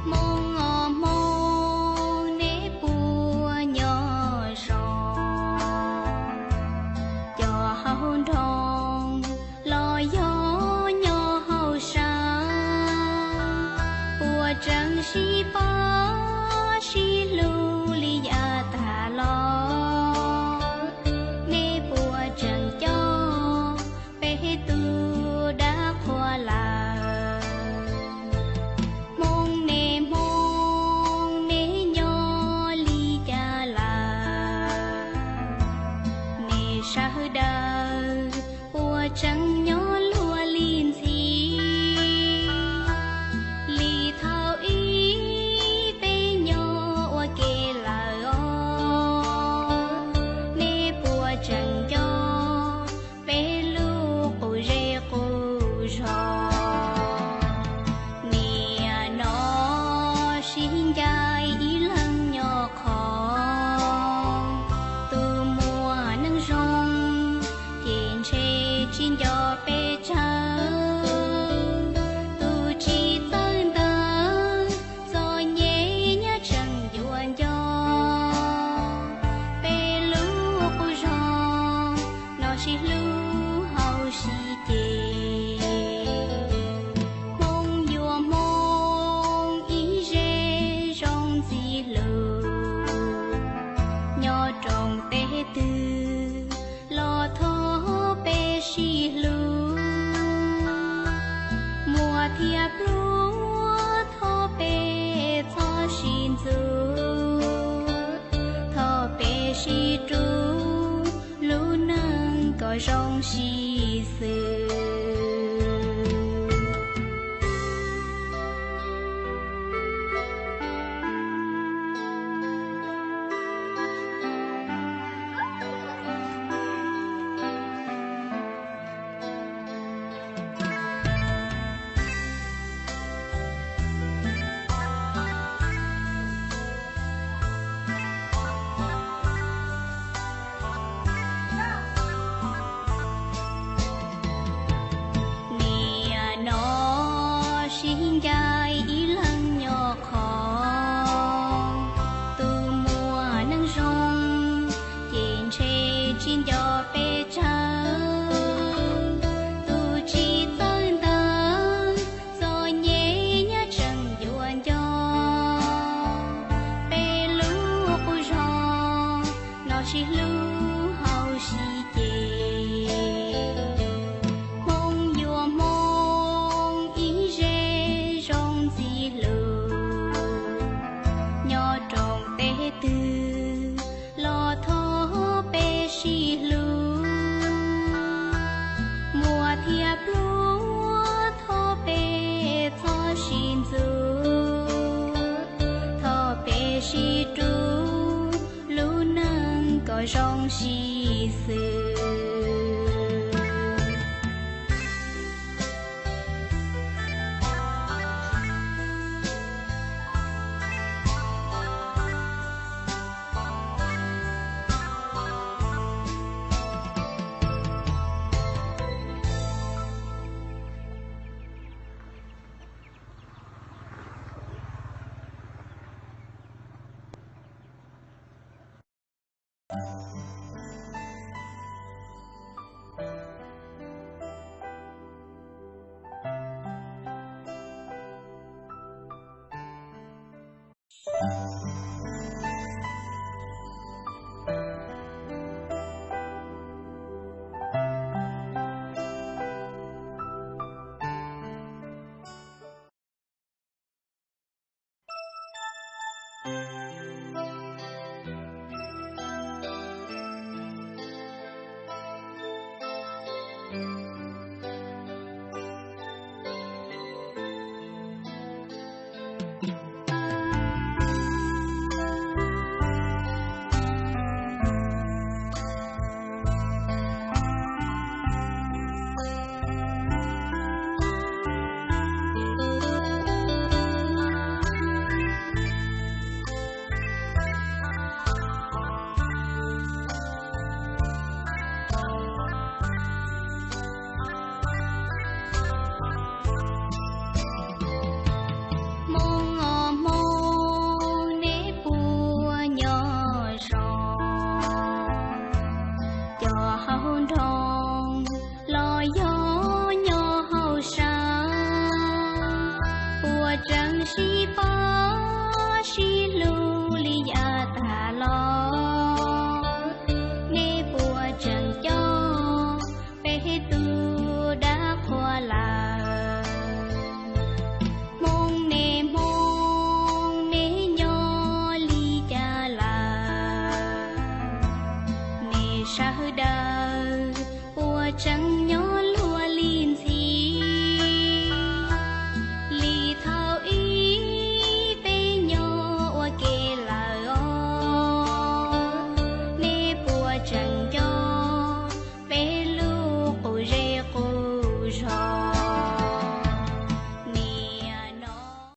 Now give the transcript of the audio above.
Hmoob os Hmoob, neb puas nyob zoo? Cov hauv nroog los yog nyob hauv saw, puas tseem sib pab sib hlub li yav tag los? Neb puas tseem coj peb tus dab qhuas lawm? Hmoob ne Hmoob, neb nyob li cas lawm? Neb sawv daws puas tseem nyob luag li ntxhi li thaum ub peb nyob ua ke lawm os? Neb puas tseem nco peb lub qub zej qub zog? Niaj no sib ncaim ib leeg nyob qhov, tus muaj neeg zoo ces ntshe tsis nco peb tsawg, tus tsis txawj ntawd txom nyem nyaj tseem yuav nco. Peb lub qub zog no sib hlub hauv sib ces, Hmoob yuav Hmoob ib zej zoo ntxim hlub. Nyob rau teb twg los thov peb sib hlub, muaj thiab pluag thov peb txhob sib ntxub, thov peb sib rub lub neej kom zoo sib xws. Niaj no sib ncaim ib leeg nyob qhov, tus muaj neeg zoo ces ntshe tsis nco peb tsawg, tus tsis txawj ntawd txom nyem nyaj tseem yuav nco. Peb lub qub zog no sib hlub hauv sib ces, Hmoob yuav Hmoob ib zej zoo ntxim hlub. Nyob rau teb twg los thov peb sib hlub, muaj thiab pluag thov peb txhob sib ntxub, thov peb sib rub lub neej kom zoo sib xws.